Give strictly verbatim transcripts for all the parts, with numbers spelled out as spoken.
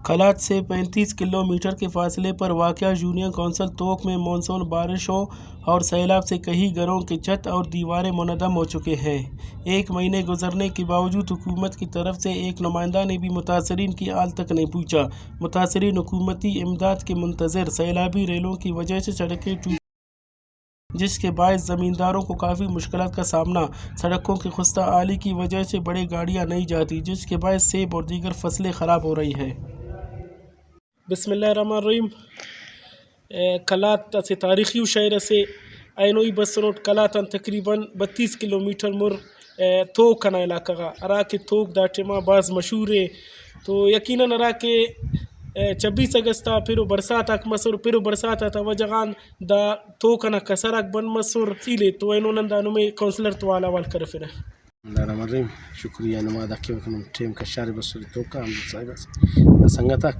قلات سے پینتیس کلومیٹر کے فاصلے پر واقع یونین کونسل توک میں مانسون بارشوں اور سیلاب سے کئی گھروں کے چھت اور دیواریں منہدم ہو چکے ہیں۔ ایک مہینے گزرنے کے باوجود حکومت کی طرف سے ایک نمائندہ نے بھی متاثرین کی حال تک نہیں پوچھا۔ متاثرین حکومتی امداد کے منتظر، سیلابی ریلوں کی وجہ سے سڑکیں ٹوٹ، جس کے باعث زمینداروں کو کافی مشکلات کا سامنا، سڑکوں کی خستہ حالی کی وجہ سے بڑی گاڑیاں نہیں جاتی، جس کے باعث سیب اور دیگر فصلیں خراب ہو رہی ہیں۔ بسم اللہ الرحمن الرحیم۔ اے، قلات اسہ تاریخی ءُ شہر اسے، اینو ای بسنٹ قلات آن تقریباً بتیس کلومیٹر مر، اے، توک ئنا علاقہ غا، ہرا کہ توک دا ٹائما بھاز مشہور ءِ۔ تو یقیناً ہرا کہ، اے، چھبیس اگست آ پِر ءُ برسات آک مسر، پِر ءُ برسات آتا وجہ غان دا توک ئنا کسر آک بند مسر۔ تفصیل ءِ تو اینو نن دا نمے کونسلر تو حال احوال کرفنہ۔ اللہ الرحمن الرحیم۔ شکریہ نما دا کیوہ کہ نم ٹائم کشارے بسرے توکا حمید صاحب اس دا سنگت آک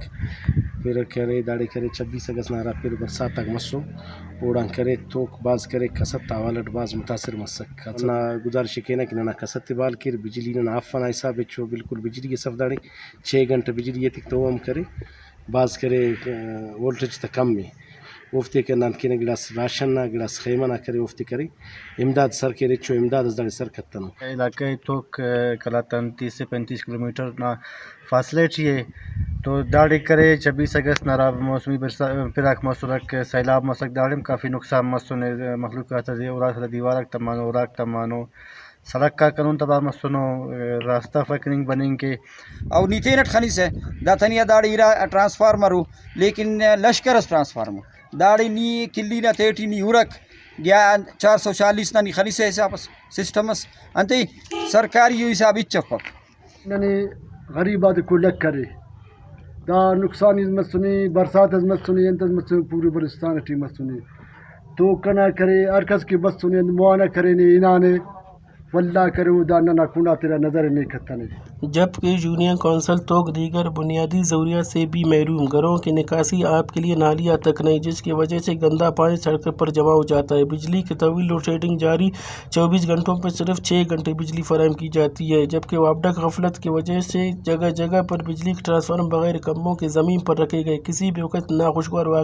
پِر کرے، داڑے کرے چھبیس اگست نا ہرا پِر برسات آک مسو، اوڑان کرے توک بھاز کرے، کسر تا حوالہ اٹ بھاز متاثر مسک۔ انا گزارش ءِ کینہ کہ ننا کسر تے بحال کیر، بجلی ننا آف ئنا حساب ہچو، بالکل بجلی اس اف داڑے، چھ گھنٹہ بجلی ایتک تو ہم کرے، بھاز کرے، وولٹیج تا کم ءِ۔ اوفتے کہ نن کینہ گڑاس راشن نا، گڑاس خیمہ نا کرے، اوفتے کرے امداد سر کیرے، ہچو امداد اس داڑے سر کتنو۔ علاقہ توک، آ، قلات آن تیس سے پینتیس کلومیٹر نا فاصلہ ٹی ءِ۔ تو داڑے کرے چھبیس اگست نا ہرا موسمی برسا-، پِر آک مسرک، سیلاب مسک، داڑے ہم کافی نقصان مسنے، مخلوق آتا دے-، اُراک تا دیوار آک تمانو، اُراک تمانو۔ سڑک آک ہندن تباہ مسنو، راستہ افک ننگ بننگ کہ۔ او نی تینٹ خنسہ، دا تنیا داڑے ارا ٹرانسفارمر ءُ، لیکن لشکر اس ٹرانسفارمر۔ داڑے نی کلی نا تہٹی نی ہُرک، گیا چار سو چالیس نا نی خنسہ حساب اس، سسٹم اس، انتئے سرکاری ءُ حساب ہچ افک۔ ننے غریب آتے کلک کرے۔ دا نقصان اس مسنے، برسات اس مسنے، انت اس مسنے، پورے بلوچستان ٹی مسنے۔ تو کنا کرے، ہر کس کہ بسنے، انت موانا کرینے، ہنانے، ولدا کرے، او دا ننا کنڈا تیرا نظر نے کتنے۔ جبکہ یونین کونسل توک دیگر بنیادی ضروریات سے بھی محروم، گھروں کی نکاسی آپ کے لیے نالیاں تک نہیں، جس کی وجہ سے گندا پانی سڑک پر جمع ہو جاتا ہے۔ بجلی کی طویل لوڈ شیڈنگ جاری، چوبیس گھنٹوں پر صرف چھ گھنٹے بجلی فراہم کی جاتی ہے، جبکہ واپڈا غفلت کی وجہ سے جگہ جگہ پر بجلی کے ٹرانسفارمر بغیر کمبوں کے زمین پر رکھے گئے۔ کسی بھی وقت ناخوشگوار واقعہ